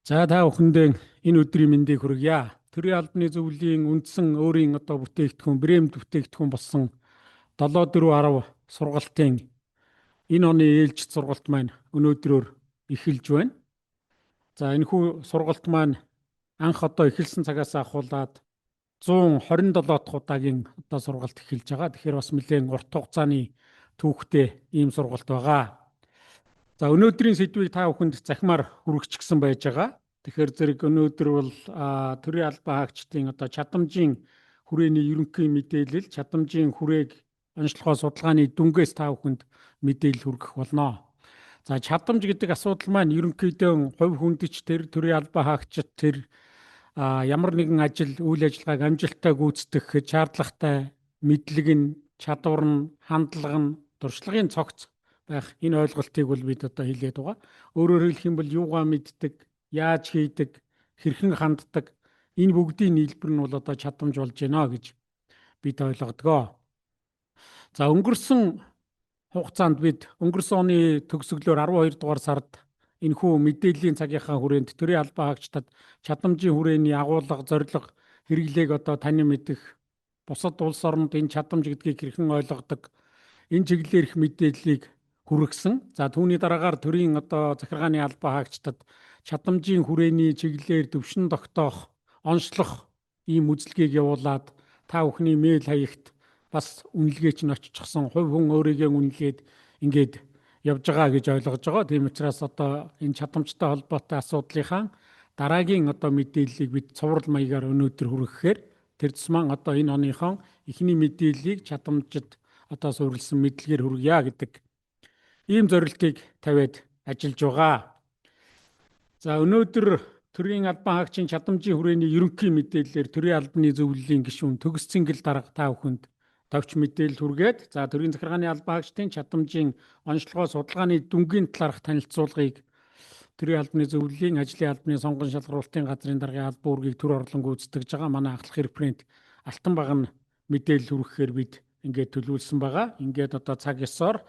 За, та бүхэндээ энэ өдрийн мэндийг хүргье. Төрийн албаны зөвлөлийн үндсэн өөрийн одоо бүтээгдэхүүн, брэнд бүтээгдэхүүн болсон 7 4 10 сургалтын энэ оны ээлжит сургалт маань өнөөдрөөр эхэлж байна. За, энэхүү сургалт маань анх одоо эхэлсэн цагаас ахуулаад 127 дахь удаагийн одоо сургалт эхэлж байгаа. Тэгэхээр бас нэлээд урт хугацааны түүхтэй ийм сургалт байгаа. За, өнөөдрийн сэдвийг та бүхэнд захимаар хүргэчихсэн байж байгаа. Тэгэхээр зэрэг өнөөдөр бол төрийн албан хаагчдын одоо чадамжийн хүрээний ерөнхий мэдээлэл, чадамжийн хүрээг онцлогоо судалгааны дүнгээс та бүхэнд мэдээлэл хүргэх болно. За, чадамж гэдэг асуудал маань ерөнхийдөө хувь хүнд ч тэр, төрийн албан хаагчид тэр ямар нэгэн ажил, үйл ажиллагааг амжилттай гүйцэтгэх шаардлагатай мэдлэг нь, чадвар нь, хандлага нь, туршлагын цогц байх энэ ойлголтыг бол бид одоо хэлээд байгаа. Өөрөөр хэлэх юм бол юугаа мэддэг, яаж хийдэг, хэрхэн ханддаг, энэ бүгдийн нийлбэр нь бол одоо чадамж болж байна гэж бид ойлгодгоо. За, өнгөрсөн хугацаанд бид өнгөрсөн оны төгсгөлөөр 12 дугаар сард энэхүү мэдээллийн цагийнхаа хүрээнд төрийн албан хаагчдад чадамжийн хүрээний агуулга, зорилго, хэрэглээг одоо танин мэдэх, бусад улс оронд энэ чадамж гэдгийг хэрхэн ойлгодог, энэ чиглэлээр их мэдээллийг хүргэсэн. За, түүний дараагаар төрийн одоо захиргааны албан хаагчдад чадамжийн хүрээний чиглэлээр төвшин тогтоох, онцлох ийм үзлэгийг явуулаад та бүхний мэйл хаягт бас үнэлгээ чинь оччихсон, хувь хүн өөрийгөө үнэлээд ингээд явж байгаа гэж ойлгож байгаа. Тийм учраас одоо энэ чадамжтай холбоотой асуудлынхаа дараагийн одоо мэдээллийг бид цуврал маягаар өнөөдөр хүргэхээр тэр тусмаа одоо энэ оныхон эхний мэдээллийг чадамжид одоо суурилсан мэдлэгээр хүргье гэдэг ийм зорилтыг тавиад ажиллаж байгаа. За, өнөөдөр төрийн албан хаагчийн чадамжийн хүрээний ерөнхий мэдээллээр төрийн албаны зөвлөлийн гишүүн Төгс Цэнгэл дарга та бүхэнд товч мэдээлэл хүргээд, за, төрийн захиргааны албан хаагчдын чадамжийн онцлогоо судалгааны дүнгийн талаарх танилцуулгыг төрийн албаны зөвлөлийн ажлын албаны сонгон шалгаруулалтын газрын даргын албан үүргийг төр орлон гүйцэтгэж байгаа манай ахлах референт Алтан баг нь мэдээлэл хүргэхээр бид ингээд төлөвлөсөн байгаа. Ингээд одоо цаг ёсоор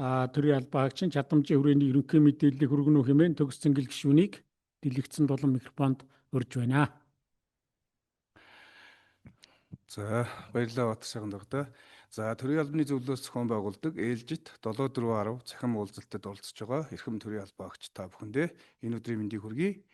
төрийн албан хаагчийн чадамжийн хүрээний ерөнхий мэдээллийг хүргэнэ үү хэмээн Төгс Цэнгэл гишүүнийг дэлгэцэн дулан микрофонд урьж байна. За, баярлалаа, Батшаахан дагда. За, төрийн албаны зөвлөлөөс зохион байгуулдаг ээлжит 7 4 10 цахим уулзалтад оролцож байгаа эрхэм төрийн албан хаагч та бүхэндээ энэ өдрийн мэндийг хүргэе.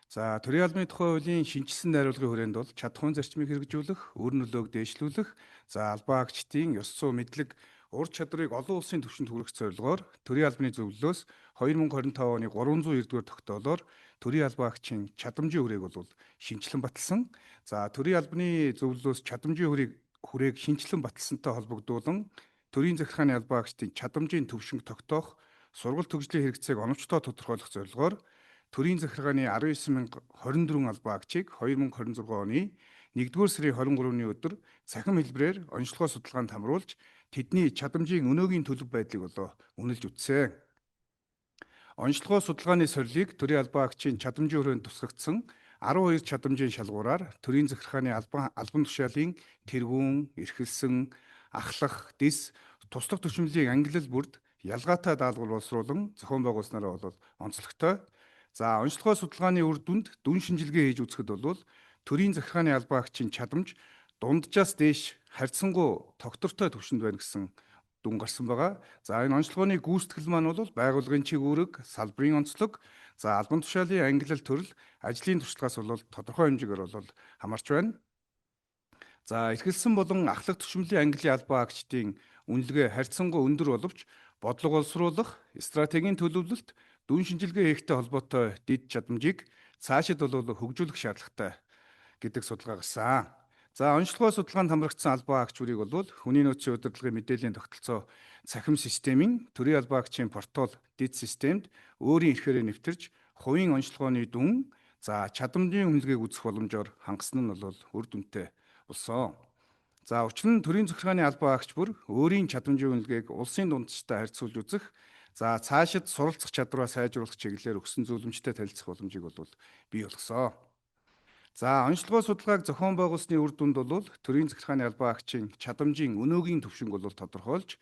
За, төрийн албаны тухай хуулийн шинэчилсэн найруулгын хүрээнд бол чадахуйн зарчмыг хэрэгжүүлэх, үр нөлөөг дээшлүүлэх, за, албан хаагчдын ёс зүй, мэдлэг, ур чадварыг олон улсын түвшинд хүргэх зорилгоор төрийн албаны зөвлөлөөс 2025 оны 390 дугаар тогтоолоор төрийн албан хаагчийн чадамжийн хүрээг бол шинэчлэн баталсан. За, төрийн албаны зөвлөлөөс чадамжийн хүрээг шинэчлэн баталсантай холбогдуулан төрийн захиргааны албан хаагчдын чадамжийн түвшинг тогтоох, сургалт төгслийн хэрэгцээг оновчтой тодорхойлох зорилгоор төрийн захиргааны 19,024 албан хаагчийг 2026 оны 1-р сарын 23-ны өдөр цахим хэлбэрээр онцлогоо судалгаанд хамруулж тэдний чадамжийн өнөөгийн төлөв байдлыг болоо үнэлж үзсэн. Онцлогоо судалгааны сорилыг төрийн албан хаагчийн чадамжийн хүрээнд тусгагдсан 12 чадамжийн шалгуураар төрийн захиргааны албан тушаалын тэргүүн, эрхэлсэн, ахлах, дэс, туслах түвшмөлийн ангилал бүрд ялгаатай даалгавар боловсруулан зохион байгуулснараа бол онцлогтой. За, онцлогоо судалгааны үр дүнд дүн шинжилгээ хийж үзэхэд бол төрийн захиргааны албан хаагчийн чадамж дунджаас дээш харьцангуй тогтвортой түвшинд байна гэсэн дүн гарсан байгаа. За, энэ онцлогооны гүйцэтгэл маань бол байгууллагын чиг үүрэг, салбарын онцлог, за, албан тушаалын ангилал, төрөл, ажлын туршлагаас бол тодорхой хэмжээгээр бол хамаарч байна. За, эрхэлсэн болон ахлах түвшмөлийн ангиллын албан хаагчдын үнэлгээ харьцангуй өндөр боловч бодлого боловсруулах, стратегийн төлөвлөлт, дүн шинжилгээ хийхтэй холбоотой дэд чадамжийг цаашид бол хөгжүүлэх шаардлагатай гэдэг судалгаа гарсан. За, онцлогоо судалгаанд хамрагдсан албан хаагч бүрийг бол хүний нөөцийн удирдлагын мэдээллийн тогтолцоо цахим системийн төрийн албан хаагчийн портал дэд системд өөрийн эрхээрээ нэвтэрч хувийн онцлогооны дүн, за, чадамжийн үнэлгээг үзэх боломжоор хангасан нь бол үр дүнтэй болсон. За, учир нь төрийн захиргааны албан хаагч бүр өөрийн чадамжийн үнэлгээг улсын дунджтай харьцуулж үзэх, за, цаашид суралцах чадвараа сайжруулах чиглэлээр өгсөн зөвлөмжтэй танилцах боломжийг бол бий болгосон. За, онцлогоо судалгааг зохион байгуулсны үр дүнд бол төрийн захиргааны албан хаагчийн чадамжийн өнөөгийн түвшинг бол тодорхойлж,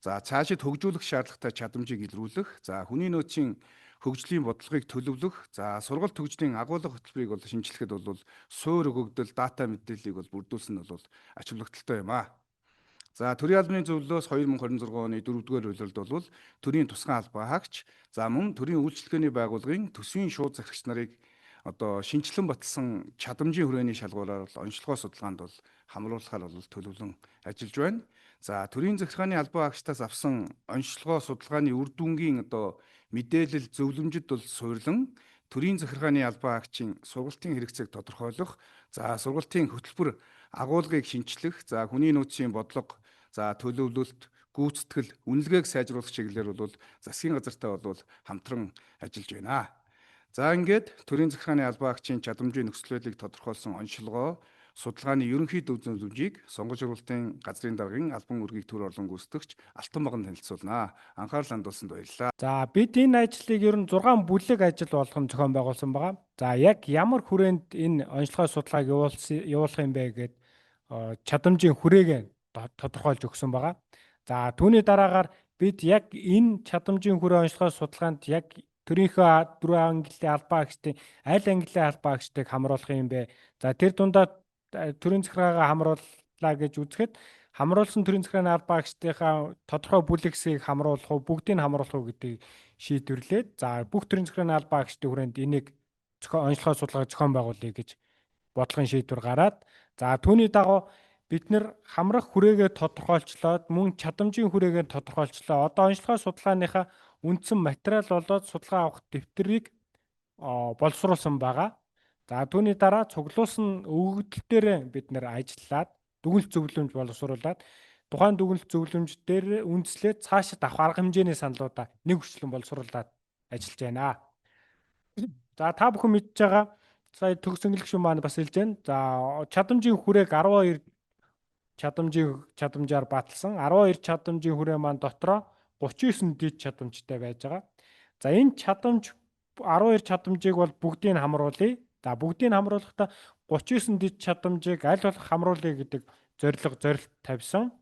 за, цаашид хөгжүүлэх шаардлагатай чадамжийг илрүүлэх, за, хүний нөөцийн хөгжлийн бодлогыг төлөвлөх, за сургалт хөгжлийн агуулга хөтөлбөрийг бол шинчлэхэд бол суур өгөгдөл, дата мэдээллийг бол бүрдүүлсэн нь бол ач холбогдолтой юм аа. За төрийн албаны зөвлөлөөс 2026 оны 4-р улиралд бол төрийн тусгай албан хаагч, за мөн төрийн үйлчилгээний байгууллагын төсвийн шууд захирагч нарыг одоо шинчлэн баталсан чадамжийн хүрээний шалгуураар бол онцлогоо судалгаанд бол хамруулахаар бол төлөвлөн ажиллаж байна. За төрийн захиргааны албан хаагчдаас авсан онцлогоо судалгааны үр дүнгийн одоо мэдээлэл зөвлөмжөд бол суйрлан төрийн захиргааны албан хаагчийн сургалтын хэрэгцээг тодорхойлох, за сургалтын хөтөлбөр агуулгыг шинчлэх, за хүний нөөцийн бодлого, за төлөвлөлт, гүйцэтгэл, үнэлгээг сайжруулах чиглэлээр бол засгийн газартай бол хамтран ажиллаж байна. За ингээд төрийн захиргааны албан хаагчийн чадамжийн нөхцөл байдлыг тодорхойлсон онцлогоо судалгааны ерөнхий төв зөвлөмжийг сонгож уралтын газрын даргын албан үүргийг төр орлон гүйцэтгэгч Алтан баган танилцуулна. Анхаарал хандуулсанд баярлалаа. За бид энэ ажлыг ер нь 6 бүлэг ажил болгон зохион байгуулсан байгаа. За яг ямар хүрээнд энэ онцлогоо судалгааг явуулах юм бэ гэд чадамжийн хүрээгээ тодорхойлж өгсөн байгаа. За түүний дараагаар бид яг энэ чадамжийн хүрээ онцлогоо судалгаанд яг төрийнхөө дөрвөн ангиллын албан хаагчдын аль ангиллын албан хаагчдыг хамруулах юм бэ? За тэр дундаа төрийн захиргаагаа хамрууллаа гэж үзэхэд хамруулсан төрийн захиргааны албан хаагчдынхаа тодорхой бүлэг хэсгийг хамруулах уу, бүгдийг нь хамруулах уу гэдгийг шийдвэрлээд, за бүх төрийн захиргааны албан хаагчдын хүрээнд энийг онцлогоо судалгааг зохион байгуулъя гэж бодлогын шийдвэр гараад, за түүний дагуу бид нэр хамрах хүрээгээ тодорхойлчлоод, мөн чадамжийн хүрээгээ тодорхойлчлоо. Одоо онцлогоо судалгааныхаа үндсэн материал болоод судалгаа авах дэвтрийг боловсруулсан байгаа. За түүний дараа цуглуулсан өгөгдөл дээр бид нэр ажиллаад дүгнэлт зөвлөмж боловсруулад тухайн дүгнэлт зөвлөмж дээр үндэслээд цаашид авах арга хэмжээний саналуудаа нэг хүчлэн боловсруулад ажиллаж байна. За та бүхэн мэдж байгаа, сая төгс өнгөлөг шүн маань бас хэлж байна. За чадамжийн хүрээг 12 чадамжийн чадамжаар баталсан. 12 чадамжийн хүрээ маань дотроо 39 дэд чадамжтай байж байгаа. За энэ чадамж 12 чадамжийг бол бүгдийг нь хамруулъя. За бүгдийг нь хамруулахдаа 39 дэд чадамжийг аль болох хамруулъя гэдэг зорилго зорилт тавьсан.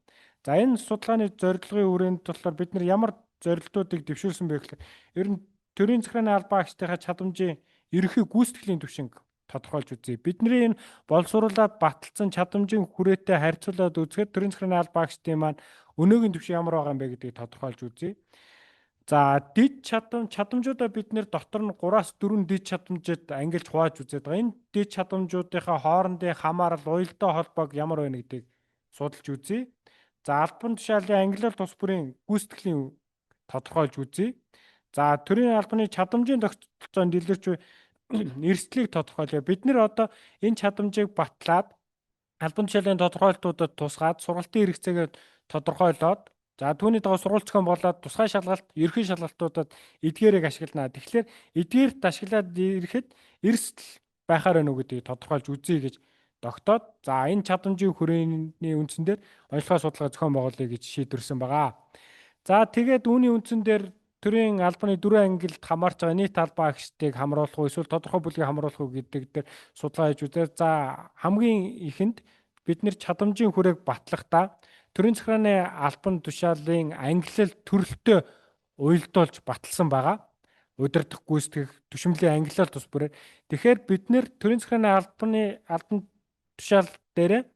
За энэ судалгааны зорилгын хүрээнд болохоор бид нар ямар зорилтуудыг дэвшүүлсэн бэ гэхээр ер нь төрийн захиргааны албан хаагчдынхаа чадамжийн ерөнхий гүйцэтгэлийн түвшинг тодорхойлж үзье. Бидний энэ боловсруулад баталсан чадамжийн хүрээтэй харьцуулаад үзэхэд төрийн захиргааны албан хаагчдын маань өнөөгийн түвшин ямар байгаа юм бэ гэдгийг тодорхойлж үзье. За дэд чадамжуудаа бид нэр дотор нь 3-аас 4 дэд чадамжид ангилж хувааж үзээд байгаа. Энэ дэд чадамжуудынхаа хоорондын хамаарал, уялдаа холбоог ямар байна гэдгийг судалж үзье. За албан тушаалын ангилал тус бүрийн гүйцэтгэлийн тодорхойлж үзье. За төрийн албаны чадамжийн тогтолцоонд илэрч буй эрсдлийг тодорхойлъё. Бид нэр одоо энэ чадамжийг батлаад албан тушаалын тодорхойлолтуудад тусгаад сургалтын хэрэгцээгээр тодорхойлоод, за түүний дагуу сургалт зохион болоод тусгай шалгалт, ерөнхий шалгалтуудад эдгээрийг ашиглана. Тэгэхээр эдгээрт ашиглаад ирэхэд эрсдэл байхаар байна уу гэдгийг тодорхойлж үзье гэж тогтоод, за энэ чадамжийн хүрээний үндсэн дээр онцлогоо судалгаа зохион байгуулъя гэж шийдвэрсэн байгаа. За тэгээд үүний үндсэн дээр төрийн албаны дөрвөн ангилд хамаарч байгаа нийт албан хаагчдыг хамруулах уу эсвэл тодорхой бүлгийг хамруулах уу гэдэг дээр судалгаа хийж үзээ. За хамгийн ихэнд бид нэр чадамжийн хүрээг батлахдаа төрийн захиргааны албан тушаалын ангилал төрөлтөө уялдуулж баталсан байгаа. Удирдах, гүйцэтгэх, түшмэлийн ангилал тус бүрээр. Тэгэхээр бид нэр төрийн захиргааны албаны албан тушаал дээр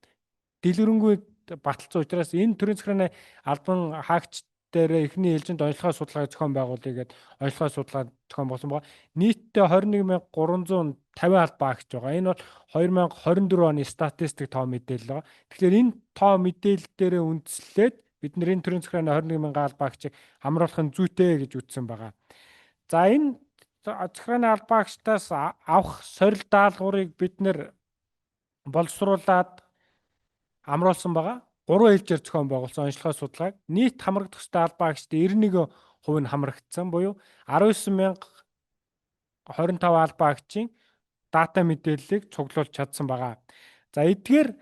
дэлгэрэнгүй баталсан учраас энэ төрийн захиргааны албан хаагч дээр эхний ээлжинд онцлогоо судалгааг зохион байгуулъя гэдээ онцлогоо судалгаа зохион болсон байгаа. Нийтдээ 21,350 албан хаагч байгаа. Энэ бол 2024 оны статистик тоо мэдээлэл байгаа. Тэгэхээр энэ тоо мэдээлэл дээрээ үндэслээд бид нар энэ төрийн захиргааны 21,000 албан хаагчийг хамруулах нь зүйтэй гэж үзсэн байгаа. За энэ захиргааны албан хаагчдаас авах сорил даалгаврыг бид нэр боловсруулад амруулсан байгаа. 3 ээлжээр зохион байгуулсан онцлогоо судалгааг нийт хамрагдах ёстой албан хаагчдын 91% нь хамрагдсан буюу 19,025 албан хаагчийн дата мэдээллийг цуглуулж чадсан байгаа. За эдгээр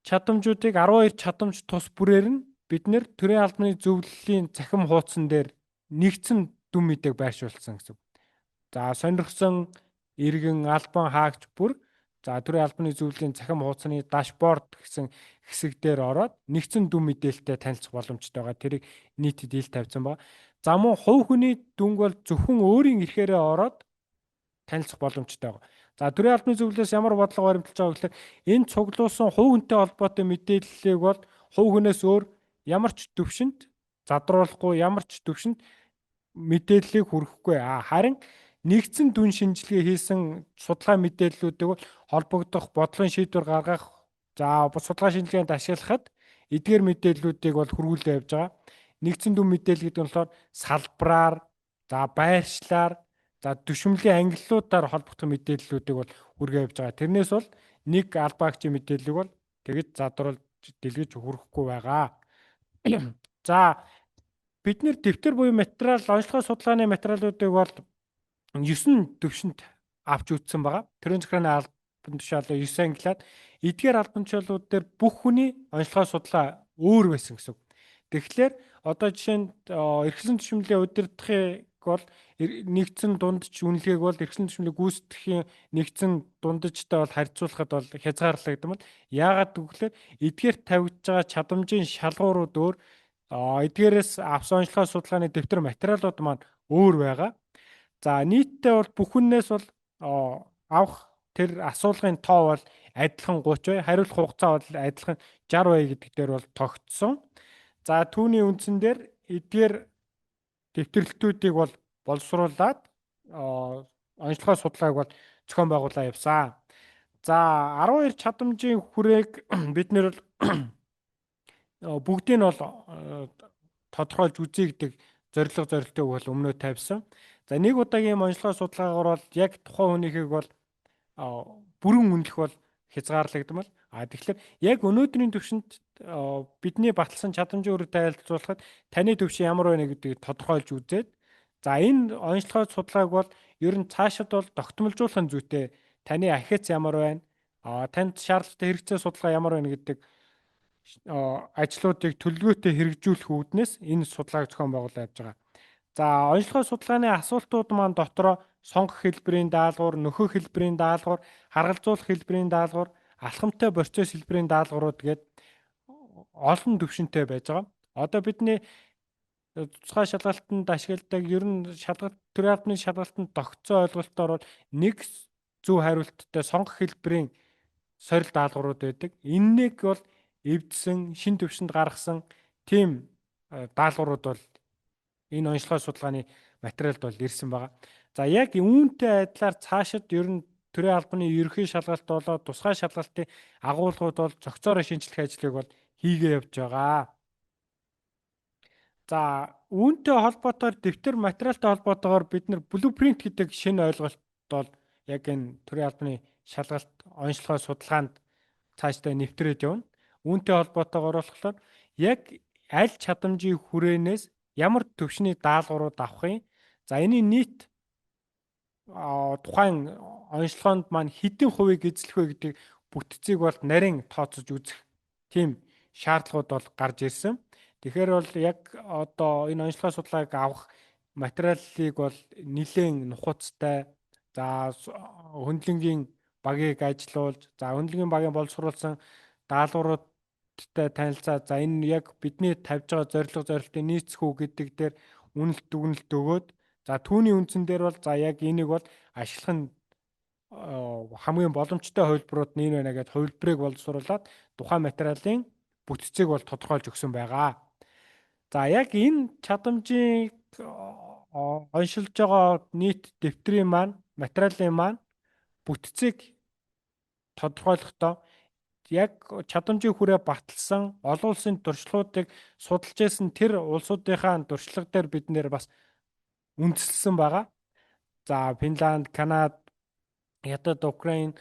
чадамжуудыг 12 чадамж тус бүрээр нь бид нэр төрийн албаны зөвлөлийн цахим хуудсан дээр нэгдсэн дүн мэдээг байршуулсан гэсэн. За сонирхсон иргэн, албан хаагч бүр За, төрийн албаны зөвлөлийн цахим хуудасны dashboard гэсэн хэсэг дээр ороод нэгдсэн дүн мэдээлэлтэй танилцах боломжтой байгаа. Тэрийг нийтэд ил тавьсан байгаа. За, мөн хувь хүний дүнг бол зөвхөн өөрийн эрхээрээ ороод танилцах боломжтой байгаа. За, төрийн албаны зөвлөлөөс ямар бодлого баримталж байгаа гэхээр энэ цуглуулсан хувь хүнтэй холбоотой мэдээллийг бол хувь хүнээс өөр ямар ч төвшөнд задруулахгүй, ямар ч төвшөнд мэдээллийг хүргэхгүй. Харин нэгдсэн дүн шинжилгээ хийсэн судалгаа мэдээллүүдийг бол холбогдох, бодлогын шийдвэр гаргах, за судалгаа шинжилгээнд ашиглахад эдгээр мэдээллүүдийг бол хүргүүлээ явж байгаа. Нэгдсэн дүн мэдээлэл гэдэг нь болохоор салбараар, за байршлаар, за төшөмлийн ангиллуудаар холбогдох мэдээллүүдийг бол хүргээ явж байгаа. Тэрнээс бол нэг албаагчийн мэдээллийг бол тэгж задруулж дэлгэж хүргэхгүй байгаа. За, бид нэр дэвтэр буюу материал, онцлогоо судалгааны материалуудыг бол 9 төвшөнд авч үзсэн байгаа. Төрийн захиргааны албан тушаалаа 9 ангилаад эдгээр албан тушаалууд дээр бүх хүний онцлогоо судалгаа өөр байсан гэсэн. Тэгэхээр одоо жишээ нь эрхлэн түшмэлийн удирдахыг бол нэгдсэн дундч үнэлгээг бол эрхлэн түшмэлийг гүйцэтгэхийн нэгдсэн дундажтай бол харьцуулахад бол хязгаарлагдмал. Яагаад гэвэл эдгээр тавигдж байгаа чадамжийн шалгуурууд өөр, эдгээрээс авсан онцлогоо судалгааны дэвтэр материалууд маань өөр байгаа. За, нийтдээ бол бүхнээс бол авах тэр асуулгын тоо бол адилхан 30 бай, хариулах хугацаа бол адилхан 60 бай гэдэг дээр бол тогтсон. За, түүний үндсэн дээр эдгээр дэвтэрлэлтүүдийг бол боловсруулад онцлогоо судалгааг бол зохион байгуулаа явсан. За, 12 чадамжийн хүрээг бид нэр бол бүгдийг нь бол тодорхойлж үзье гэдэг зорилго зорилтыг бол өмнөө тавьсан. За, нэг удаагийн онцлогоо судалгаагаар бол яг тухайн хүнийхийг бол бүрэн үнэлэх бол хязгаарлагдмал. А тэгэхээр яг өнөөдрийн төвшөнд бидний баталсан чадамжийн үрэгтэй харьцуулахад таны төвшин ямар байна гэдгийг тодорхойлж үзээд, за энэ онцлогоо судалгааг бол ер нь цаашид бол тогтмолжуулах нь зүйтэй, таны ахиц ямар байна, танд шаардлагатай хэрэгцээ судалгаа ямар байна гэдэг ажлуудыг төлөвлөгөөтэй хэрэгжүүлэх үүднээс энэ судалгааг зохион байгуулаад явж байгаа. За, онцлогоо судалгааны асуултууд маань дотроо сонгох хэлбэрийн даалгавар, нөхөх хэлбэрийн даалгавар, харгалзуулах хэлбэрийн даалгавар, алхамтай процесс хэлбэрийн даалгаврууд гээд олон төвшөнтэй байж байгаа. Одоо бидний тусгай шалгалтанд ашигладаг, ер нь шалгалт, төрийн албаны шалгалтанд тогтсон ойлголтоор бол нэг зөв хариулттай сонгох хэлбэрийн сорил даалгаврууд байдаг. Эннийг бол эвдсэн, шин төвшөнд гаргасан тийм даалгаврууд бол энэ онцлогоо судалгааны материалд бол ирсэн байгаа. За, яг үүнтэй адилаар цаашид ер нь төрийн албаны ерөнхий шалгалт болоод тусгай шалгалтын агуулгууд бол зохицоороо шинжлэх ажлыг бол хийгээ явж байгаа. За, үүнтэй холбоотойгоор, дэвтэр материалтай холбоотойгоор бид нар blueprint гэдэг шинэ ойлголт бол яг энэ төрийн албаны шалгалт онцлогоо судалгаанд цаашдаа нэвтрээд явна. Үүнтэй холбоотойгоор болохоор яг аль чадамжийн хүрээнээс ямар төвшний даалгаврууд авах юм. За, энэний нийт тухайн онцлогоонд маань хэдэн хувийг эзлэх вэ гэдэг бүтцийг бол нарийн тооцож үзэх тийм шаардлагууд бол гарч ирсэн. Тэгэхээр бол яг одоо энэ онцлогоо судалгааг авах материалыг бол нэлээд нухацтай, за хөндлөнгийн багийг ажилуулж, за хөндлөнгийн багийн боловсруулсан даалгавруудтай танилцаад, за энэ яг бидний тавьж байгаа зорилго зорилтын нийцэх үү гэдэг дээр үнэлт дүгнэлт өгөөд, за түүний үндсэн дээр бол за яг энийг бол ашиглах нь хамгийн боломжтой хувилбарууд нь энэ байна гэдээ хувилбарыг боловсруулад тухайн материалын бүтцийг бол тодорхойлж өгсөн байгаа. За, яг энэ чадамжийг оншилж байгаа нийт дэвтрийн маань, материалын маань бүтцийг тодорхойлохдоо яг чадамжийн хүрээ баталсан олон улсын туршлагуудыг судалж байсан тэр улсуудынхаа туршлага дээр бид нэр бас үндэслэсэн байгаа. За, Финланд, Канада, Хятад, Украин,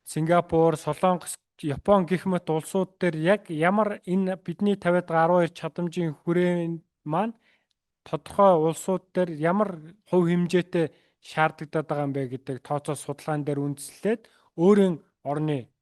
Сингапур, Солонгос, Япон гэх мэт улсууд дээр яг ямар энэ бидний тавиад байгаа 12 чадамжийн хүрээ маань тодорхой улсууд дээр ямар хувь хэмжээтэй шаардлагадаад байгаа юм бэ гэдэг тооцоо судалгаан дээр үндэслээд өөрийн орны,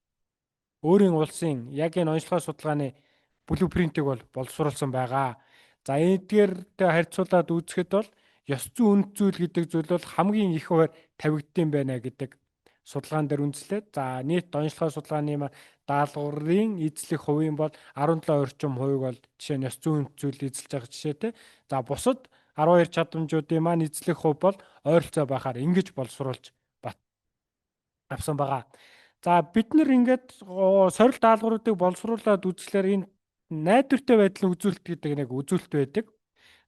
өөрийн улсын яг энэ онцлогоо судалгааны blueprint ийг бол боловсруулсан байгаа. За, эдгээртэй харьцуулаад үзэхэд бол ёс зүйн үнэт зүйл гэдэг зүйл бол хамгийн их хувиар тавигдсан байна гэдэг судалгаан дээр үндэслээд, за нийт онцлогоо судалгааны маань даалгаврын эзлэх хувийн бол 17 орчим хувийг бол жишээ нь ёс зүйн зүйл эзэлж байгаа жишээтэй. За бусад 12 чадамжуудын маань эзлэх хувь бол ойролцоо байхаар ингэж боловсруулж авсан байгаа. За бид нар ингээд сорил даалгавруудыг боловсруулад үзэхлээр энэ найдвартай байдлын үзүүлэлт гэдэг нэг үзүүлэлт байдаг.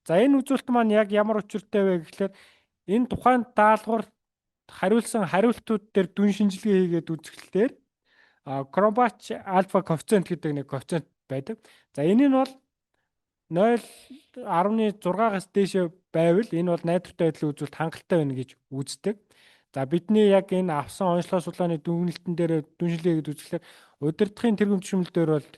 За энэ үзүүлэлт маань яг ямар учиртай вэ гэхлээр энэ тухайн даалгавар хариулсан хариултууд дээр дүн шинжилгээ хийгээд үзэхлээр Кронбах альфа коэффициент гэдэг нэг коэффициент байдаг. За энэ нь бол 0.6-аас дээшээ байвал энэ бол найдвартай байдлын үзүүлэлт хангалттай байна гэж үздэг. За бидний яг энэ авсан онцлог судалгааны дүгнэлтэн дээр дүн шинжилгээ хийгээд үзэхлээр удирдахын тэргум түшмэл дээр бол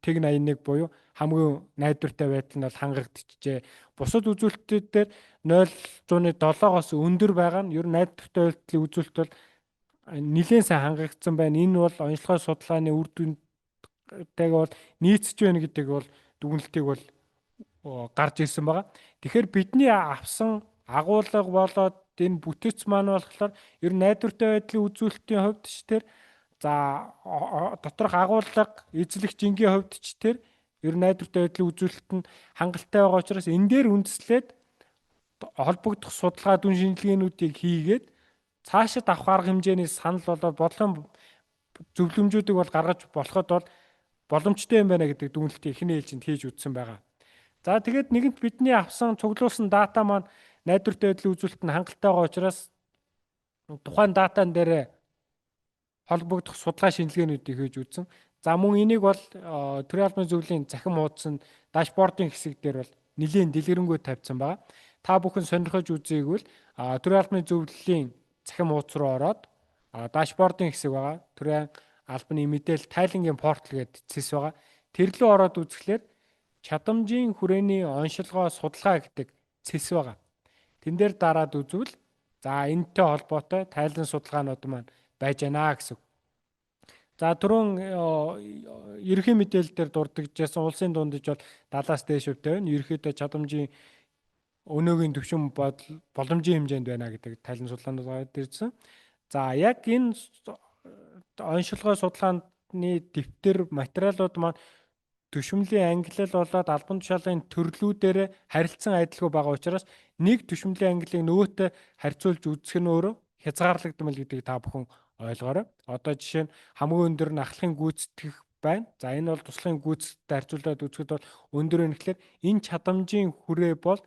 тэг 81 буюу хамгийн найдвартай байдал нь бол хангагдчихжээ. Бусад үзүүлэлтүүд дээр 0.7-оос өндөр байгаа нь ер нь найдвартай байдлын үзүүлэлт бол нэлээд сайн хангагдсан байна. Энэ бол онцлогоо судалгааны үр дүнтэйг бол нийцэж байна гэдэг бол дүгнэлтийг бол гарч ирсэн байгаа. Тэгэхээр бидний авсан агуулга болоод энэ бүтэц маань болохоор ер нь найдвартай байдлын үзүүлэлтийн хувьд ч тэр, за доторх агуулга эзлэх жингийн хувьд ч тэр ер нь найдвартай байдлын үзүүлэлт нь хангалттай байгаа учраас энэ дээр үндэслээд холбогдох судалгаа дүн шинжилгээнүүдийг хийгээд цаашид авах арга хэмжээний санал болоод бодлогын зөвлөмжүүдийг бол гаргаж болоход бол боломжтой юм байна гэдэг дүгнэлтийг эхний ээлжинд хийж үзсэн байгаа. За тэгээд нэгэнт бидний авсан цуглуулсан дата маань найдвартай байдлын үзүүлэлт нь хангалттай байгаа учраас тухайн датан дээр холбогдох судалгаа шинжилгээнүүдийг хийж үзсэн. За мөн энийг бол төрийн албаны зөвлөлийн цахим хуудсан dashboard ын хэсэг дээр бол нэлээн дэлгэрэнгүй тавьсан байгаа. Та бүхэн сонирхож үзээгвэл төрийн албаны зөвлөлийн цахим хуудас руу ороод dashboard ын хэсэг байгаа. Төрийн албаны мэдээлэл тайлангийн портал гэдэг цэс байгаа. Тэр лүү ороод үзэхлээр чадамжийн хүрээний оншилгоо судалгаа гэдэг цэс байгаа. Тэн дээр дараад үзвэл за энэтэй холбоотой тайлан судалгаанууд маань байж байна гэсэн. За түрүүн ерөнхий мэдээлэл дээр дурддагжсэн улсын дундаж бол 70-аас дээш хувьтай байна. Ерөнхийдөө чадамжийн өнөөгийн түвшин боломжийн хэмжээнд байна гэдэг тайлан судалгаанууд гараад ирсэн. За яг энэ оншилгоо судалгааны дэвтэр материалууд маань түшмэлийн ангилал болоод албан тушаалын төрлүүдээр харилцан адилгүй байгаа учраас нэг түшмэлийн ангиллыг нөгөөтэй харьцуулж үзэх нь өөрөө хязгаарлагдмал гэдгийг та бүхэн ойлгоорой. Одоо жишээ нь хамгийн өндөр нь ахлахын гүйцэтгэх байна. За энэ бол туслахын гүйцэтгэлтэй харьцуулаад үзэхэд бол өндөр байна гэхлээр энэ чадамжийн хүрээ бол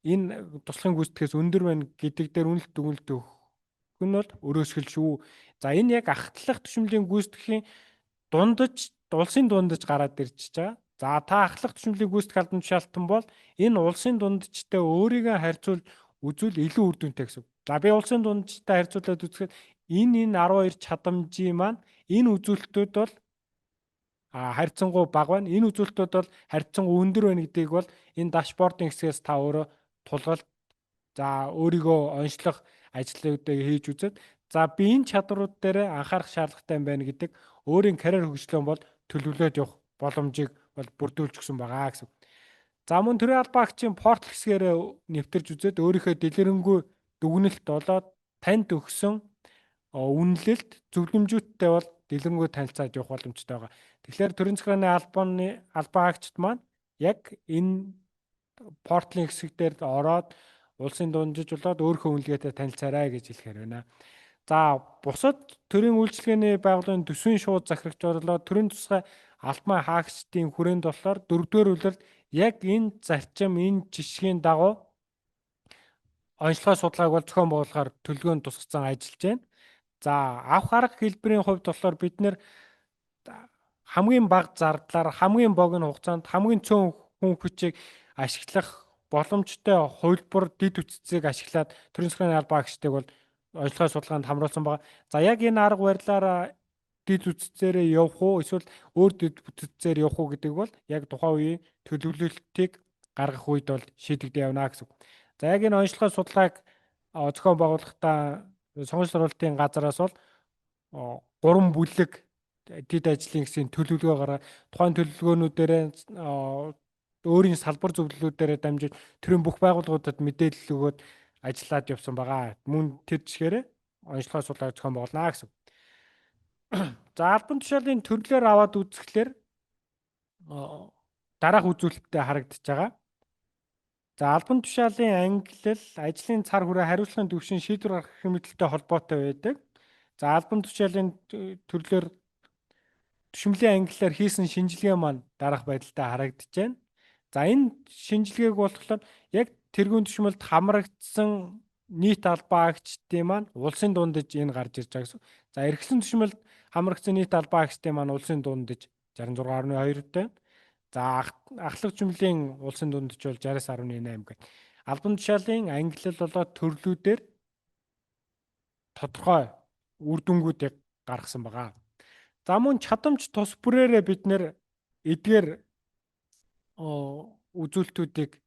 энэ туслахын гүйцэтгэхээс өндөр байна гэдэг дээр үнэлт дүгнэлт өгөх нь бол өрөөсгөл шүү. За энэ яг ахлах түшмэлийн гүйцэтгэхийн дундаж улсын дундаж гараад ирж байгаа. За та ахлах түшмэлийн гүйцэтгэх албан тушаалтан бол энэ улсын дунджтай өөрийгөө харьцуулж үзвэл илүү үр дүнтэй гэсэн. За би улсын дунджтай харьцуулаад үзэхэд энэ 12 чадамжийн маань энэ үзүүлэлтүүд бол харьцангуй бага байна. Энэ үзүүлэлтүүд бол харьцангуй өндөр байна гэдгийг бол энэ dashboard ын хэсгээс та өөрөө тулгалт, за өөрийгөө онцлох ажлуудыг хийж үзээд, за би энэ чадварууд дээр анхаарах шаардлагатай юм байна гэдэг өөрийн карьер хөгжлөө бол төлөвлөөд явах боломжийг бол бүрдүүлж өгсөн байгаа гэсэн. За мөн төрийн албан агчийн портал хэсгээр нэвтэрж үзээд өөрийнхөө дэлгэрэнгүй дүгнэлт болоод танд өгсөн үнэлэлт зөвлөмжүүдтэй бол дэлгэрэнгүй танилцаад явах боломжтой байгаа. Тэгэхээр төрийн захиргааны албаны албан агчид маань яг энэ порталын хэсэг дээр ороод улсын дунджиж болоод өөрийнхөө үнэлгээтэй танилцаарай гэж хэлэхээр байна. За бусад төрийн үйлчилгээний байгууллагын төсвийн шууд захирагч орлоо төрийн тусгай албан хаагчдын хүрээнд болохоор дөрөвдүгээр улиралд яг энэ зарчим, энэ жишгийн дагуу онцлогоо судалгааг бол зохион байгуулахаар төлөвлөгөөнд тусгацсан ажиллаж байна. За авах арга хэлбэрийн хувьд болохоор бид нэр хамгийн бага зардлаар, хамгийн богино хугацаанд хамгийн цөөн хүн хүчийг ашиглах боломжтой хувилбар дэд бүтцийг ашиглаад төрийн захиргааны албан агчдыг бол онцлогоо судалгаанд хамруулсан байгаа. За яг энэ арга барилаараа дэд бүтцээрээ явах уу эсвэл өөр дэд бүтцээр явах уу гэдэг бол яг тухайн үеийн төлөвлөлтийг гаргах үед бол шийдэгдэн явна гэсэн. За яг энэ онцлогоо судалгааг зохион байгуулахдаа сонгож сургалтын газараас бол гурван бүлэг дэд ажлын гэсэн төлөвлөгөө гаргаад, тухайн төлөвлөгөөнүүдээр өөрийн салбар зөвлөлүүдээрээ дамжиж төрийн бүх байгууллагуудад мэдээлэл өгөөд ажиллаад явсан байгаа. Мөн тэр жишгээрээ онцлогоо судалгаа зохион байгуулна гэсэн. За, албан тушаалын төрлөөр аваад үзэхлээр дараах үзүүлэлттэй харагдаж байгаа. За, албан тушаалын ангилал, ажлын цар хүрээ, хариуцлагын түвшин, шийдвэр гаргах хэмнэлттэй холбоотой байдаг. За, албан тушаалын төрлөөр түшмэлийн ангиллаар хийсэн шинжилгээ маань дараах байдалтай харагдаж байна. За, энэ шинжилгээг болохоор яг тэргуун түшмэлд хамрагдсан нийт албан агчдын маань улсын дундаж энэ гарч ирж байгаа гэсэн. За, эрхлэн түшмэлд хамрагдсан нийт албан агчдын маань улсын дундаж 66.2 тай. За, ахлах түшмэлийн улсын дундаж бол 69.8 гэх. Албан тушаалын ангилал болоод төрлүүдээр тодорхой үр дүнгуудыг гаргасан байгаа. За, мөн чадамж тус бүрээрээ бид нэр эдгээр үзүүлэлтүүдийг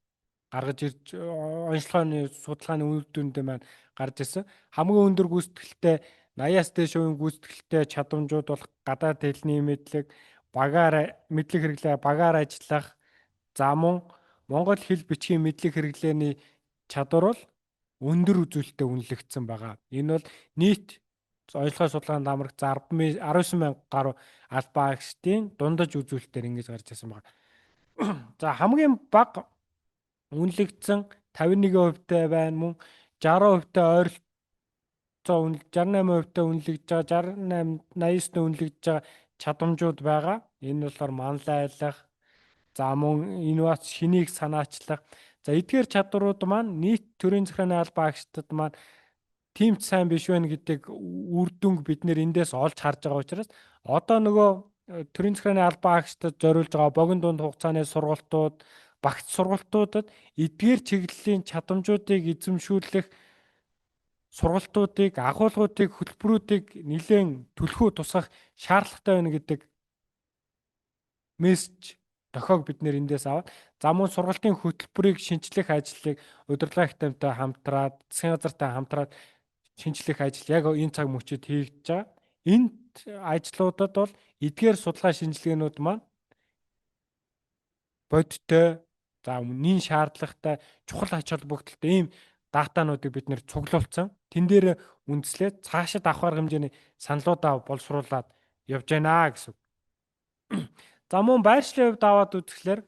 гаргаж ирж онцлогооны судалгааны үр дүндээ маань гарч ирсэн. Хамгийн өндөр гүйцэтгэлтэй 80-аас дээш хувийн гүйцэтгэлтэй чадамжууд бол гадаад хэлний мэдлэг, багаар мэдлэг хэрэглээ, багаар ажиллах, за мөн монгол хэл бичгийн мэдлэг хэрэглээний чадвар бол өндөр үзүүлэлттэй үнэлэгдсэн байгаа. Энэ бол нийт онцлогоо судалгаанд хамрагдсан 19 мянга гаруй албан агчдын дундаж үзүүлэлтээр ингэж гарч ирсэн байна. За, хамгийн бага үнэлэгдсэн 51% тай байна, мөн 60% тай ойролцоо 68% тай үнэлэгдэж байгаа, 68 89 тэй үнэлэгдэж байгаа чадамжууд байгаа. Энэ болохоор манлайлах, за мөн инновац, шинийг санаачлах. За, эдгээр чадварууд маань нийт төрийн захиргааны албан агчдад маань тийм ч сайн биш байна гэдэг үр дүнг бид нэр эндээс олж харж байгаа учраас одоо нөгөө төрийн захиргааны албан агчдад зориулж байгаа богино дунд хугацааны сургалтууд, багц сургалтуудад эдгээр чиглэлийн чадамжуудыг эзэмшүүлэх сургалтуудыг, агуулгуудыг, хөтөлбөрүүдийг нэлээд түлхүү тусгах шаардлагатай байна гэдэг мессеж дохиог бид нэр эндээс аваад, за мөн сургалтын хөтөлбөрийг шинчлэх ажлыг удирдлага академитай хамтраад, засгийн газартай хамтраад шинчлэх ажил яг энэ цаг мөчид хийгдэж байгаа. Энэ ажлуудад бол эдгээр судалгаа шинжилгээнүүд маань бодиттой, за нин шаардлагатай, чухал ач холбогдолтой ийм датануудыг бид нэр цуглуулсан. Тэн дээр үндэслээд цаашид авах арга хэмжээний саналуудаа боловсруулад явж байна гэсэн. За, мөн байршлын хувьд аваад үзэхлээр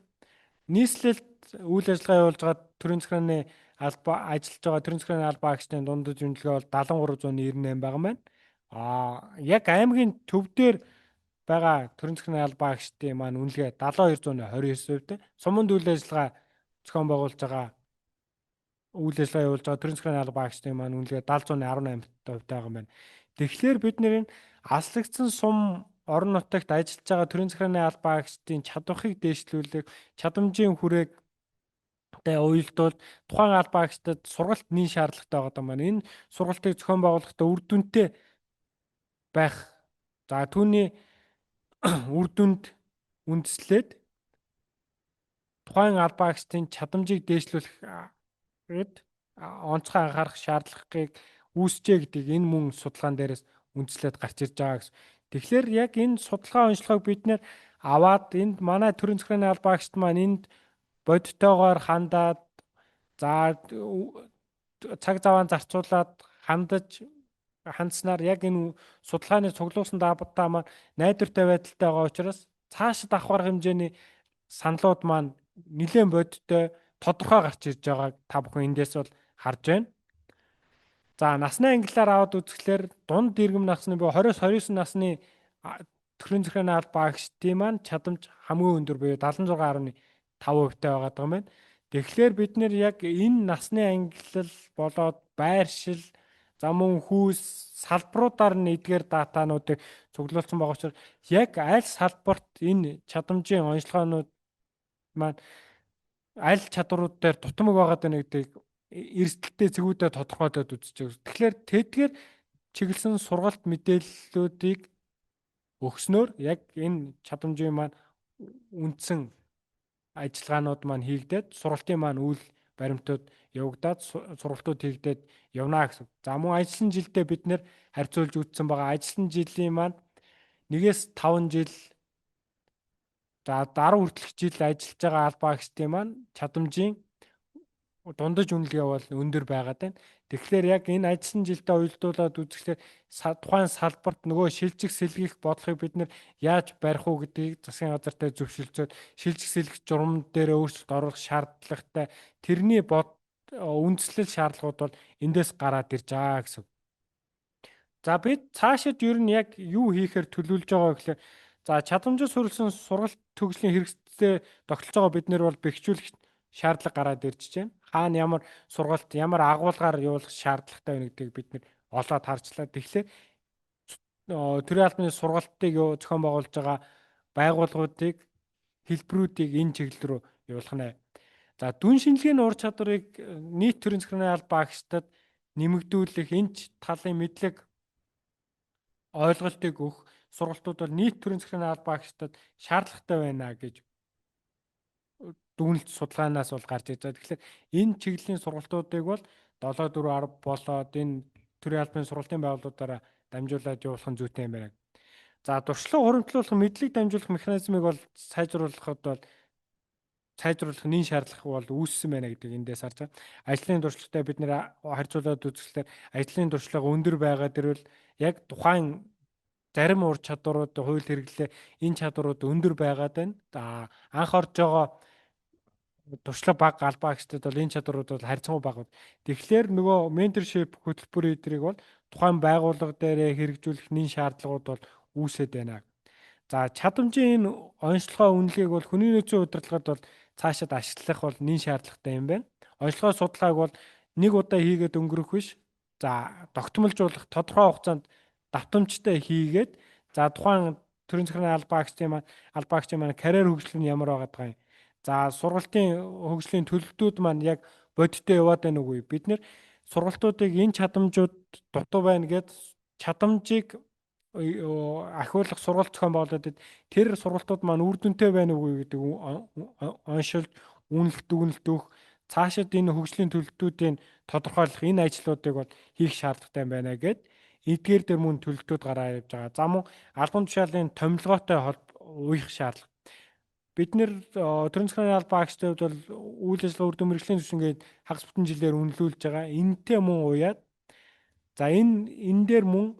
нийслэлд үйл ажиллагаа явуулж байгаа төрийн захиргааны албаа ажиллаж байгаа төрийн захиргааны албан агчдын дундаж үнэлгээ бол 73.98 байгаа маань. Яг аймгийн төв дээр байгаа төрийн захиргааны албан агчдын маань үнэлгээ 72.29%. Суманд үйл ажиллагаа зохион байгуулж байгаа, үйл ажиллагаа явуулж байгаа төрийн захиргааны албан агчдын маань үнэлгээ 70.18% байгаа юм байна. Тэгэхээр бид нэр энэ аслагдсан сум орон нутагт ажиллаж байгаа төрийн захиргааны албан агчдын чадварыг дээшлүүлэх, чадамжийн хүрээг тэ уялдуул тухайн албан агчдад сургалт нэн шаардлагатай байгаа юм байна. Энэ сургалтыг зохион байгуулахдаа үр дүнтэй байх. За, түүний үр дүнд үндэслээд тухайн албан агчдын чадамжийг дээшлүүлэх гээд онцгой анхаарах шаардлагыг үүсчээ гэдгийг энэ мөн судалгаан дээрээс үндэслээд гарч ирж байгаа гэсэн. Тэгэхээр яг энэ судалгаа онцлогыг бид нэр аваад энд манай төрийн захиргааны албан агчид маань энд бодитойгоор хандаад, за цаг заваа зарцуулаад хандаж хандсанаар яг энэ судалгааны цуглуулсан дата маань найдвартай байдалтай байгаа учраас цаашид авах арга хэмжээний саналууд маань нэлээд бодиттой, тодорхой гарч ирж байгааг та бүхэн эндээс бол харж байна. За, насны ангиллаар аваад үзэхлээр дунд иргэм насны буюу 20-с 29 насны төрийн захиргааны албан агчдын маань чадамж хамгийн өндөр буюу 76.5% байгаа юм байна. Тэгэхээр бид нэр яг энэ насны ангиллал болоод байршил, за мөн хүйс салбаруудаар нь эдгээр датануудыг цуглуулсан байгаа учраас яг аль салбарт энэ чадамжийн онцлогоонууд маань аль чадварууд дээр дутмаг байгаад байна гэдгийг эрсдэлтэй цэгүүдээ тодорхойлоод үзэж байгаа. Тэгэхээр тэдгээр чиглэсэн сургалт мэдээллүүдийг өгснөөр яг энэ чадамжийн маань үндсэн ажиллагаанууд маань хийгдээд, сургалтын маань үйл баримтууд явагдаад, сургалтууд хийгдээд явна гэсэн. За, мөн ажиллан жилдээ бид нэр харьцуулж үзсэн байгаа. Ажиллан жилийн маань 1-ээс 5 жил, за 10 хүртэлх жил ажиллаж байгаа албан агчдын маань чадамжийн Дундаж үнэлгээ бол өндөр байгаад байна. Тэгэхээр яг энэ ажилласан жилдээ уялдуулаад үзэхлээр тухайн салбарт нөгөө шилжих сэлгэх бодлогыг бид нэр яаж барих уу гэдгийг засгийн газартай зөвшөлдсөд шилжих сэлгэх журам дээр өөрчлөлт оруулах шаардлагатай, тэрний бод үндслэл шаардлагууд бол эндээс гараад ирж байгаа гэсэн. За, бид цаашид ер нь яг юу хийхээр төлөвлөж байгаа гэхээр, за, чадамжид суурилсан сургалт төгслийн хэрэгцээ тогтолцоогоо бид нэр бол бэхжүүлэх шаардлага гараад ирж байна. Хаана ямар сургалт, ямар агуулгаар явуулах шаардлагатай байна гэдгийг бид нэр олоод харчлаа. Тэгэхээр төрийн албаны сургалтыг зохион байгуулж байгаа байгууллагуудыг, хэлбэрүүдийг энэ чиглэл рүү явуулах нэ. За, дүн шинжилгээний ур чадварыг нийт төрийн захиргааны албан агчдад нэмэгдүүлэх, энэ талын мэдлэг ойлголтыг өгөх сургалтууд бол нийт төрийн захиргааны албан агчдад шаардлагатай байна гэж дүгнэлт судалгаанаас бол гарч иж байгаа. Тэгэхээр энэ чиглэлийн сургалтуудыг бол 7 4 10 болоод энэ төрийн албаны сургалтын байгууллагуудаараа дамжуулаад явуулах нь зүйтэй юм байна. За, туршлага хуримтлуулах, мэдлэг дамжуулах механизмыг бол сайжруулахад бол сайжруулах нэн шаардлага бол үүссэн байна гэдэг эндээс харж байгаа. Ажлын туршлагатай бид нэр харьцуулаад үзэхлээр ажлын туршлага өндөр байгаа дэрвэл яг тухайн зарим ур чадварууд, хууль хэрэглээ, энэ чадварууд өндөр байгаад байна. За, анх орж байгаа туршлага бага албан агчдад бол энэ чадварууд бол харьцангуй бага. Тэгэхээр нөгөө mentorship хөтөлбөр эдрийг бол тухайн байгууллага дээрээ хэрэгжүүлэх нэн шаардлагууд бол үүсээд байна. За, чадамжийн энэ онцлогоо үнэлгээг бол хүний нөөцийн удирдлагад бол цаашид ашиглах бол нэн шаардлагатай юм байна. Онцлогоо судалгааг бол нэг удаа хийгээд өнгөрөх биш. За, тогтмолжуулах, тодорхой хугацаанд давтамжтай хийгээд, за, тухайн төрийн захиргааны албан агчдын маань карьер хөгжил нь ямар байгаад байгаа юм. За, сургалтын хөгжлийн төлөвлөлтүүд маань яг бодиттой яваад байна уугүй. Бид нэр сургалтуудыг энэ чадамжууд дутуу байна гэд чадамжийг ахиулах сургалт зохион байгуулад тэр сургалтууд маань үр дүнтэй байна уугүй гэдэг оншилж, үнэлт дүгнэлт өгөх, цаашид энэ хөгжлийн төлөвлөлтүүдийн тодорхойлох энэ ажлуудыг бол хийх шаардлагатай байна гэд эдгээр дээр мөн төлөвлөлтүүд гараа явж байгаа. За, мөн албан тушаалын томилгоотой уях шаардлага. Бид нэр төрийн захиргааны албан агчдын хувьд бол үйл ажиллагаа, үр дүн, мэргэжлийн түвшин гээд хагас бүтэн жилээр үнэлүүлж байгаа. Энтэй мөн уяад, за, энэ дээр мөн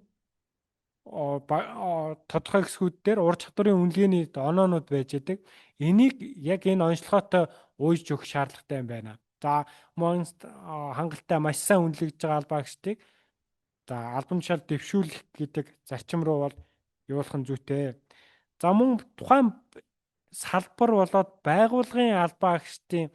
тодорхой хэсгүүд дээр ур чадварын үнэлгээний оноонууд байж байдаг. Энийг яг энэ онцлогоотой уйж өгөх шаардлагатай юм байна. За, мөн хангалттай маш сайн үнэлэгдэж байгаа албан агчдыг, за, албан тушаал дэвшүүлэх гэдэг зарчим руу бол явуулах нь зүйтэй. За, мөн тухайн салбар болоод байгууллагын албан агчдын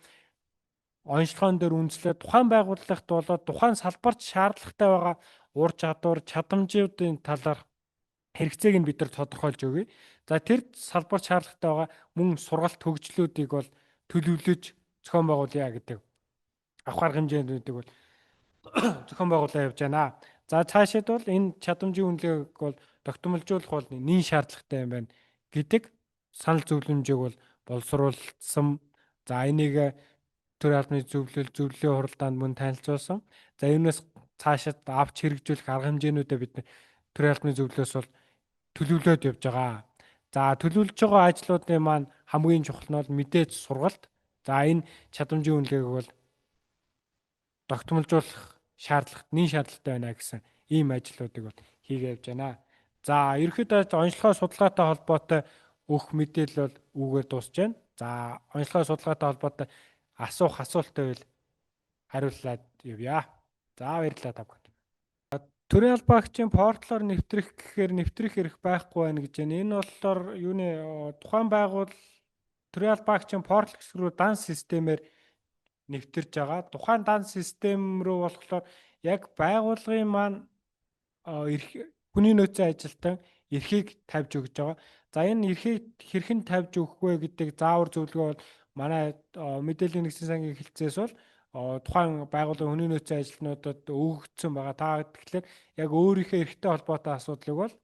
онцлогоон дээр үндэслээд тухайн байгууллагт болоод тухайн салбарт шаардлагатай байгаа ур чадвар, чадамжуудын талаар хэрэгцээг нь бид нар тодорхойлж өгье. За, тэр салбарт шаардлагатай байгаа мөн сургалт хөгжлүүдийг бол төлөвлөж зохион байгуулъя гэдэг авах арга хэмжээнүүдийг бол зохион байгуулаа явж байна. За, цаашид бол энэ чадамжийн үнэлгээг бол тогтмолжуулах бол нэн шаардлагатай юм байна гэдэг санал зөвлөмжийг бол боловсруулсан. За, энийг төрийн албаны зөвлөл, зөвлөлийн хуралдаанд мөн танилцуулсан. За, юунаас цаашид авч хэрэгжүүлэх арга хэмжээнүүдээ бид төрийн албаны зөвлөлөөс бол төлөвлөөд явж байгаа. За, төлөвлөж байгаа ажлуудын маань хамгийн чухал нь бол мэдээж сургалт. За, энэ чадамжийн үнэлгээг бол тогтмолжуулах шаардлагат нэн шаардлагатай байна гэсэн ийм ажлуудыг бол хийгээ явж байна. За, ерөнхийдөө онцлогоо судалгаатай холбоотой өгөх мэдээлэл бол үүгээр дуусж байна. За, онцлогоо судалгаатай холбоотой асуух асуулттай байвал хариуллаад явъя. За, баярлалаа та бүхэнд. Төрийн албан агчийн порталаар нэвтрэх гэхээр нэвтрэх эрх байхгүй байна гэж байна. Энэ болохоор юуны тухайн байгуул төрийн албан агчийн портал хэсэг рүү данс системээр нэвтэрж байгаа. Тухайн данс систем рүү болохоор яг байгууллагын маань эрх, хүний нөөцийн ажилтан эрхийг тавьж өгж байгаа. За, энэ эрхийг хэрхэн тавьж өгөх вэ гэдэг заавар зөвлөгөө бол манай мэдээллийн нэгдсэн сангийн хэлтсээс бол тухайн байгууллагын хүний нөөцийн ажилтнуудад өгөгдсөн байгаа. Та тэгэхээр яг өөрийнхөө эрхтэй холбоотой асуудлыг бол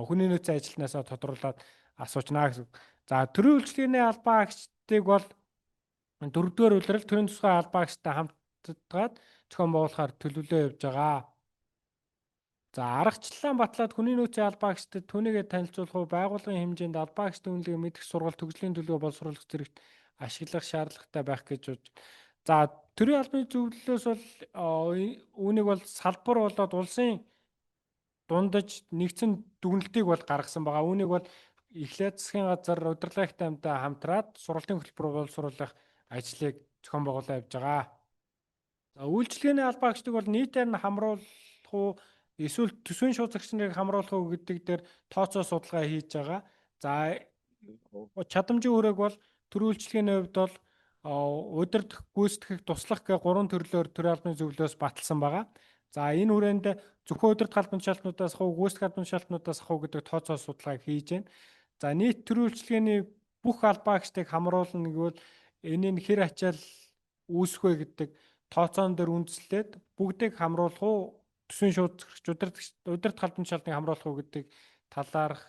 хүний нөөцийн ажилтнаасаа тодруулаад асуучнаа гэсэн. За, төрийн үйлчилгээний албан агчдыг бол дөрөвдүгээр улирал төрийн тусгай албан агчтай хамтдаад зохион байгуулахаар төлөвлөө явж байгаа. За, аргачлалаа батлаад хүний нөөцийн албан агчдад түүнийгээ танилцуулах уу, байгууллагын хэмжээнд албан агчдын үнэлгээ мэдэх сургалт, төгслийн төлөвөө боловсруулах зэрэгт ашиглах шаардлагатай байх гэж бодож. За, Төрийн албаны зөвлөлөөс бол үүнийг бол салбар болоод улсын дундаж нэгдсэн дүгнэлтийг бол гаргасан байгаа. Үүнийг бол эхлээд засгийн газар удирдлага академитай хамтраад сургалтын хөтөлбөр боловсруулах ажлыг зохион байгуулаад явж байгаа. За, үйлчилгээний албан хаагчдыг бол нийтээр нь хамруулах уу, эсвэл төсвийн шууцагч нарыг хамруулах уу гэдэг дээр тооцоо судалгаа хийж байгаа. За, чадамжийн хүрээг бол төр үйлчилгээний хувьд бол удирдах, гүйцэтгэх, туслах гэх гурван төрлөөр төрийн албаны зөвлөлөөс баталсан байгаа. За, энэ хүрээнд зөвхөн удирдах албан тушаалтнуудаас ах уу, гүйцэтгэх албан тушаалтнуудаас ах уу гэдэг тооцоо судалгааг хийж байна. За, нийт төрийн үйлчилгээний бүх албан хаагчдыг хамруулна гэвэл энэ нь хэр ачаал үүсэх вэ гэдэг тооцоон дээр үндэслээд бүгдийг хамруулах уу, төсвийн шууд захирагч, удирдах албан тушаалтныг хамруулах уу гэдэг талаарх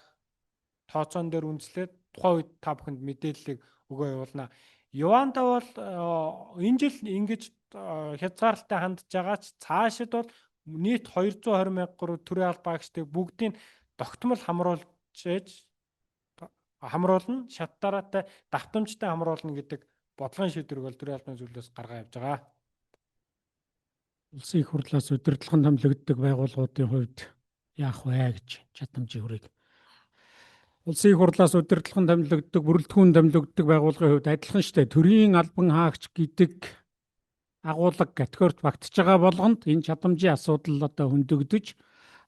тооцоон дээр үндэслээд тухайн үед та бүхэнд мэдээллийг өгөө явуулна. Юанта бол энэ жил ингэж хязгаарлалтай хандж байгаа ч цаашид бол нийт 220 мянга гаруй төрийн албан хаагчдыг бүгдийг тогтмол хамруулж хамруулна, шат дараатай давтамжтай хамруулна гэдэг бодлогын шийдвэрийг бол төрийн албаны зөвлөлөөс гаргаа явж байгаа. Улсын их хурлаас удирдлагын томилогддог байгууллагуудын хувьд яах вэ гэж чадамжийн хүрэг. Улсын их хурлаас удирдлагын томилогддог, бүрэлдэхүүн томилогддог байгууллагын хувьд адилхан шүү дээ. Төрийн албан хаагч гэдэг агуулга категорид багтж байгаа болгонд энэ чадамжийн асуудал одоо хөндөгдөж,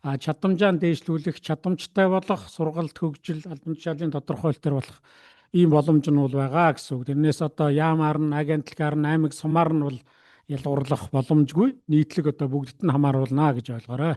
чадамжаа дээшлүүлэх, чадамжтай болох, сургалт, хөгжил, албан тушаалын тодорхойлолтоор болох ийм боломж нь бол байгаа гэсэн үг. Тэрнээс одоо яамаар нь, агентлагаар нь, аймаг сумаар нь бол ялгуурлах боломжгүй. Нийтлэг одоо бүгдд нь хамааруулна гэж ойлгоорой.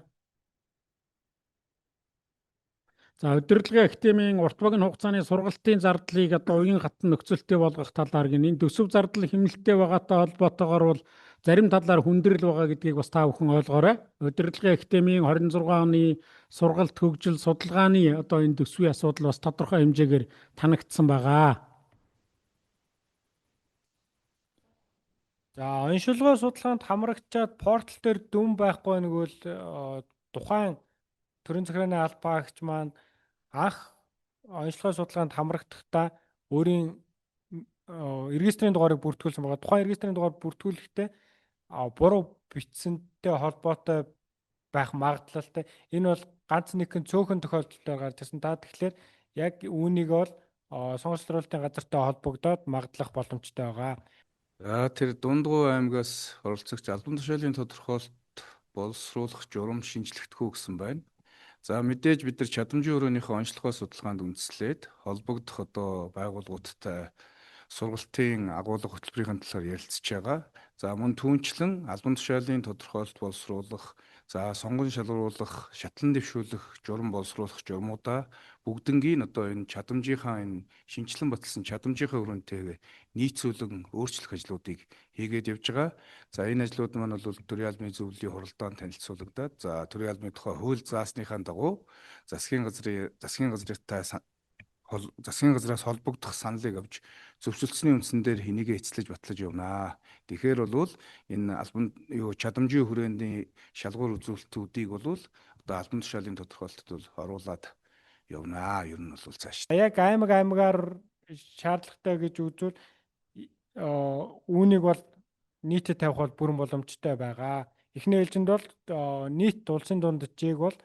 За, удирдлагын академийн урт богино хугацааны сургалтын зардлыг одоо уян хатан нөхцөлтэй болгох талаар гин энэ төсөв зардал хэмнэлттэй байгаатай холбоотойгоор бол зарим талаар хүндрэл байгаа гэдгийг бас та бүхэн ойлгоорой. Удирдлагын академийн 26 оны сургалт, хөгжил, судалгааны одоо энэ төсвийн асуудал бас тодорхой хэмжээгээр танигдсан байгаа. За, оншилгоо судалгаанд хамрагчаад портал дээр дүн байхгүй нэгвэл тухайн төрийн захиргааны албан хаагч маань анх оншилгоо судалгаанд хамрагдахдаа өөрийн регистрийн дугаарыг бүртгүүлсэн байгаа. Тухайн регистрийн дугаар бүртгүүлэхдээ буруу бичсэнтэй холбоотой байх магадлалтай. Энэ бол ганц нэгэн цөөхөн тохиолдолд гарч ирсэн. Та тэгэхээр яг үүнийг бол сонгуулийн газартай холбогдоод магадлах боломжтой байгаа. За, тэр Дундгуй аймгаас оролцогч албан тушаалын тодорхойлолт боловсруулах журам шинжлэхдэх үү гэсэн байна. За, мэдээж бид нар чадамжийн өрөөнийхөө онцлогоо судалгаанд үндэслээд холбогдох одоо байгууллагуудтай сургалтын агуулга хөтөлбөрийн талаар ярилцж байгаа. За, мөн түүнчлэн албан тушаалын тодорхойлолт боловсруулах, за сонгон шалгаруулах, шатлан дэвшүүлэх, журам боловсруулах журмуудаа бүгднгийн одоо энэ чадамжийнхаа энэ шинчлэн баталсан чадамжийнхаа өрөөнтэйгээ нийцүүлэн өөрчлөх ажлуудыг хийгээд явж байгаа. За, энэ ажлууд маань бол төрийн албаны зөвлөлийн хуралдаанд танилцуулагдаад, за төрийн албаны тухай хууль заасныхаа дагуу засгийн газраас холбогдох саналыг авч зөвшөлдсөний үндсэн дээр энийгээ эцлэж батлаж явнаа. Тэгэхээр бол энэ албан юу чадамжийн хүрээний шалгуур үзүүлэлтүүдийг бол одоо албан тушаалын тодорхойлолтод бол оруулаад явнаа. Ер нь бол цааш. Яг аймаг аймагаар шаардлагатай гэж үзвэл үүнийг бол нийтэд тавих бол бүрэн боломжтой байгаа. Эхний ээлжинд бол нийт улсын дунджийг бол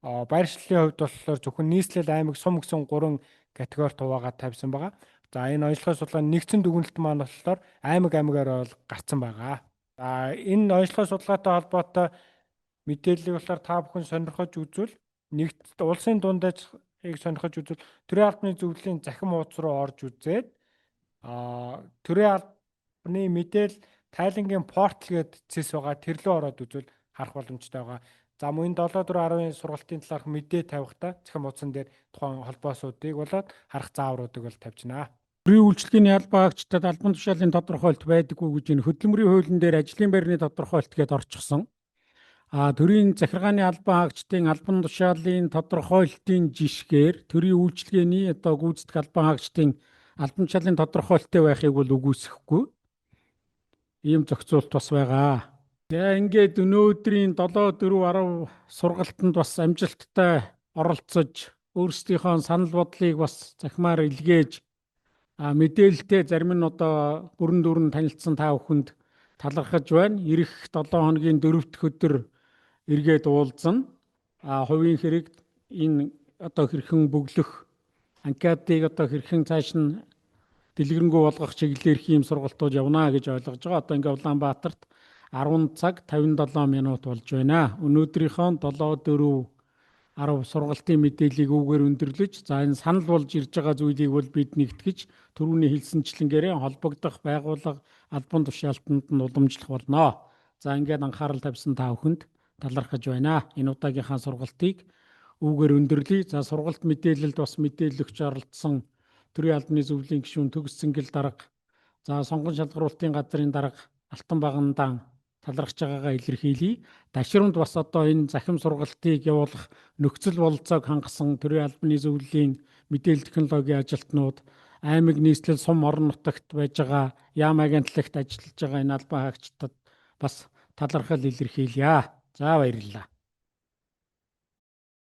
байршлын хувьд болохоор зөвхөн нийслэл, аймаг, сум гэсэн гурван категорид хуваагаад тавьсан байгаа. За, энэ онцлогын судалгааны нэгдсэн дүгнэлт маань болохоор аймаг аймагаар бол гарцсан байгаа. За, энэ онцлогын судалгаатай холбоотой мэдээллийг болохоор та бүхэн сонирхож үзвэл, нэгд улсын дундажийг сонирхож үзвэл төрийн албаны зөвлөлийн захим хуудас руу орж үзээд төрийн албаны мэдээлэл тайлангийн портал гээд цэс байгаа, тэр лүү ороод үзвэл харах боломжтой байгаа. За, мөн 7.4.10-ын сургалтын талаарх мэдээ тавихтаа захим хуудсан дээр тухайн холбоосуудыг болоод харах заавруудыг бол тавьжнаа. Төрийн үйлчилгээний албан хаагчдад албан тушаалын тодорхойлолт байдаггүй гэж энэ хөдөлмөрийн хуулийн дээр ажлын байрны тодорхойлолт гэдээ орчихсон. Төрийн захиргааны албан хаагчдын албан тушаалын тодорхойлолтын жишгээр төрийн үйлчилгээний одоо гүйцэтгэх албан хаагчдын албан тушаалын тодорхойлолттой байхыг бол үгүйсэхгүй. Ийм зохицуулалт бас байгаа. За, ингээд өнөөдрийн 7.4.10 сургалтанд бас амжилттай оролцож, өөрсдийнхөө санал бодлыг бас захимаар илгээж, мэдээлэлтэй зарим нь одоо бүрэн дүүрэн танилцсан та бүхэнд Талархаж байна. Ирэх 7 хоногийн 4 дахь өдөр эргээд уулзна. А хувийн хэрэг энэ одоо хэрхэн бөглөх, анкетыг одоо хэрхэн цааш нь дэлгэрэнгүй болгох чиглэлээр хийм сургалтууд явна гэж ойлгож байгаа. Одоо ингээ Улаанбаатарт 10 цаг 57 минут болж байна. Өнөөдрийнхөө 7 4 10 сургалтын мэдээллийг үүгээр өндөрлөж, за энэ санал болж ирж байгаа зүйлийг бол бид нэгтгэж, түрүүний хэлсэнчлэнгээрээ холбогдох байгууллага албан тушаалтанд нь уламжлах болно. За, ингээд анхаарал тавьсан та бүхэнд талархаж байна. Энэ удаагийнхаа сургалтыг үүгээр өндөрлөе. За, сургалт мэдээлэлд бас мэдээлэл өгч оролцсон төрийн албаны зөвлөлийн гишүүн Төгс Цэнгэл дарга, за сонгон шалгаруулалтын газрын дарга Алтан Багандаан талархаж байгаагаа илэрхийлье. Дашрамд бас одоо энэ захим сургалтыг явуулах нөхцөл бололцоог хангасан төрийн албаны зөвлөлийн мэдээлэл технологийн ажилтнууд, аймаг, нийслэл, сум орон нутагт байж байгаа яам агентлагт ажиллаж байгаа энэ албан хаагчдад бас талархал илэрхийлье. За, баярлалаа.